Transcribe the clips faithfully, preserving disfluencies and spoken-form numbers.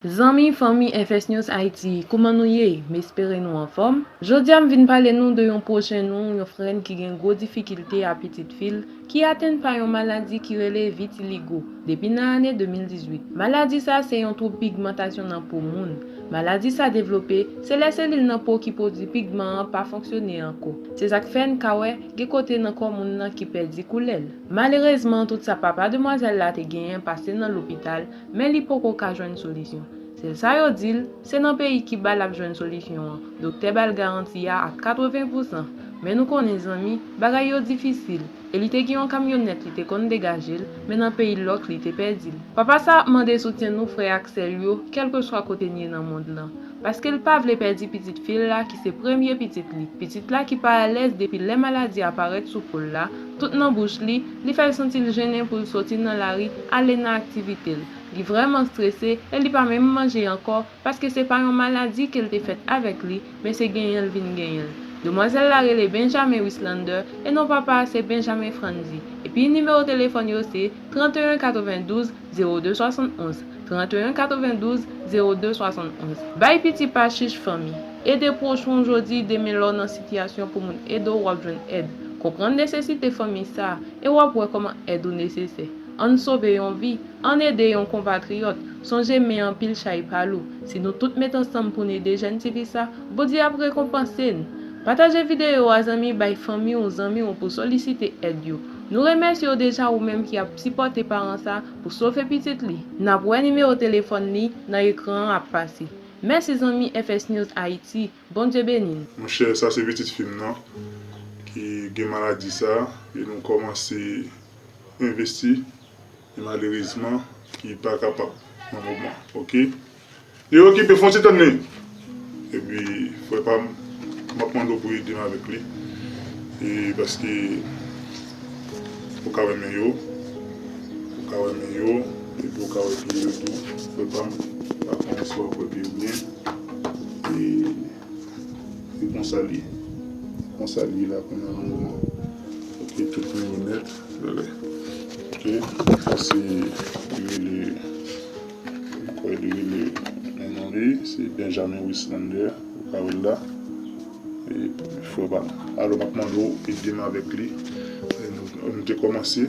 Zanmi, fanmi F S News Haiti, kouman nou ye? M espere nou anfòm. Jodi a m vin pale nou de yon pwochen nou, yon frè n ki gen gwo difikilte a pitit fi l, ki atenn pa yon maladi ki rele vitiligo depi nan ane de mil dizuit. Maladi sa se yon twoub pigmantasyon nan po moun. Maladi sa devlope, se lè selil nan po ki pwodui pigman an pa fonksyone ankò. Se sa k fè n ka wè gen kote nan kò moun nan ki pèdi koulè l. Malerezman, tout sa papa demwazèl la te genyen pase nan lopital, men li poko ka jwenn solisyon. Sèl sa yo di l, se nan peyi Kiba l ap jwenn solisyon an. Doktè ba l garanti a a katreven pousan. Men nou konnen, zanmi, bagay yo difisil. E li te gen yon kamyonèt li te konn degaje l, men nan peyi lòk li te pèdi l. Papa sa ap mande soutyen nou, frè ak sè l yo, kèlkeswa kote n ye nan mond lan, paske l pa vle pèdi pitit fi l la ki se premye pitit li. Pitit la ki pa alèz depi lè maladi a parèt sou po l la, tout nan bouch li, li fè l santi l jennen pou l soti nan lari, ale nan aktivite l. Li vrèman strese e li pa menm manje ankò, paske se pa yon maladi ke l te fèt avèk li, men se genyen l vin genyen l. Demwazèl la rele Benjamin Wislander e non papa a se Benjamin Frandy. Epi nimewo telefòn yo se trant e en katrevendouz zewo de swasannonz, trant e en katrevendouz zewo de swasannonz. Bay piti pa chich, fanmi. Ede pwòch ou jodi, demen lè w nan sitiyasyon pou moun ede w, w ap jwenn èd. Konprann nesesite fanmi sa a e w ap wè kòman èd ou nesesè. Ann sove yon vi, ann ede yon konpatriyòt. Sonje men anpil chay pa lou. Si nou tout met ansanm pou n ede jèn tifi sa, Bondye ap rekonpanse n. Pataje videyo a, zanmi, bay fanmi w, zanmi w pou solisite èd yo. Nou remèsye w deja, ou menm ki ap sipòte paran sa pou sove pitit li. N ap wè nimewo telefòn li nan ekran an ap pase. Mèsi, zanmi F S News Haiti. Bondye beni n. Monchè, sa se pitit fi m nan ki gen maladi sa a, e nou kòmanse envesti, e malerezman, ki pa kapab nan moman, oke? Li okipe, fè yon ti tann li. Epi, frè pa m, m ap mande w pou ede m avèk li. E paske ou ka wè men yo, ou ka wè men yo, epi ou ka wè pye yo tou. Frè pa m, pa konnen si w ap wè pye yo byen. E, e konsa li ye. Konsa li ye la kounye a nan moman. Oke, tout men yo nèt. Oke, se li rele, kwè li rele, men non li, se Benjamin Wislander, ou ka wè l la. E, frè pa m. Alò, m ap mande w ede m avèk li. E nou, nou te kòmanse.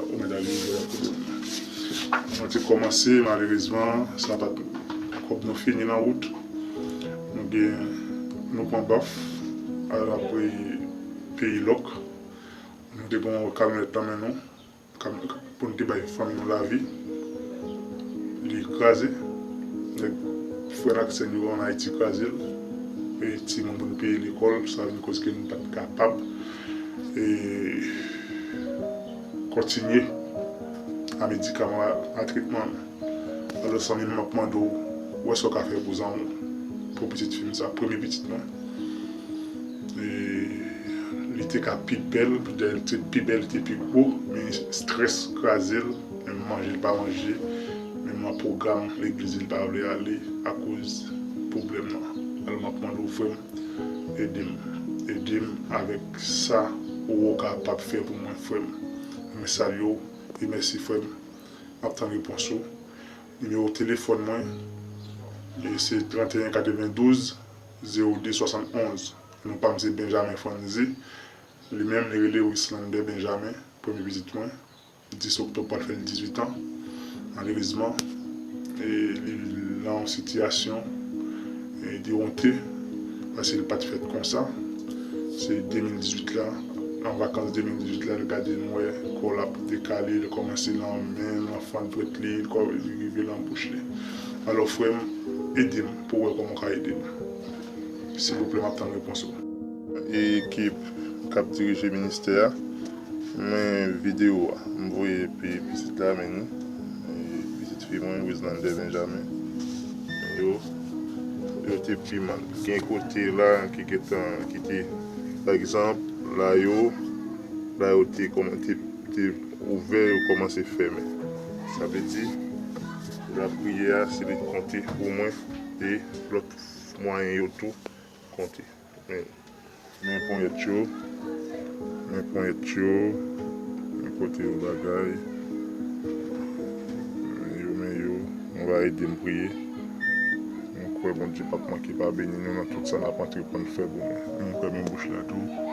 Ou mèt al rive la pou nou. Nou te kòmanse, malerezman, sa pa t, kòb nou fini nan wout. Nou gen, nou pran baf, al apre peyi lòk. Nou te gen yon kamyonèt nan men nou, kam-, pou nou te bay fanmi nou lavi. Li kraze. Nèg frè n ak sè n yo ann Ayiti kraze l. E timoun pou n peye lekòl, sa vin koz ke nou pa t kapab, e, kontinye a medikaman, a tretman. Alò, zanmi m, m ap mande w, wè sa w ka fè pou zanmi w, pou pitit fi m sa, premye pitit mwen. E, li te ka pi bèl, li te pi bèl, li te pi gwo, men strès kraze l, menm manje l pa manje, menm nan pwogram legliz li pa vle ale akoz pwoblèm nan. Alò, m ap mande w, frè m, ede m, ede m avèk sa ou kapab fè pou mwen, frè m. Mwen salye w e mèsi, frè m. M ap tann repons ou. Nimewo telefòn mwen, e, se trant e en katrevendouz zewo de swasannonz. Non pa m se Benjamin Frandy. Li menm, li rele Wislander Benjamin, premye pitit mwen. Dis oktòb pral fè l dizuit an. Malerezman, e, li nan yon sitiyasyon, e, de wonte, paske li pa t fèt konsa. Se de mil dizuit la, nan vakans de mil dizuit la, l gade m wè kò l ap dekale, li kòmanse nan men, nan fant dwèt li, li kò-, li rive nan bouch li. Alò, frè m, ede m pou w wè kòman w ka ede m. Silvouplè, m ap tann repons ou. E ekip k ap dirije ministè a, men videyo a, m voye epi pitit la, men ni, e pitit fi mwen, Wislander Benjamin. Yo, yo te pi mal. Gen kote la ki gentan, ki te, pa egzanp, la yo, la yo te kòman-, te, te ouvè, yo kòmanse fèmen. Sa vle di, lapriyè a, se li t konte pou mwen, e lòt mwayen yo tou konte. Men, men ponyèt yo, men ponyèt yo, men kote yo bagay, men yo, men yo, Nou va ede m priye. Mwen kwè Bondye p ap manke pa beni nou nan tout sa n ap antreprann fè pou mwen. Mwen kwè men bouch la tou.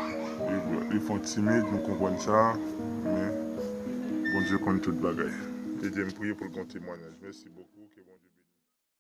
Li, li fon timid, nou konprann sa. Men Bondye konn tout bagay. Ede m priye pou l gen yon temwayaj. Mèsi bokou.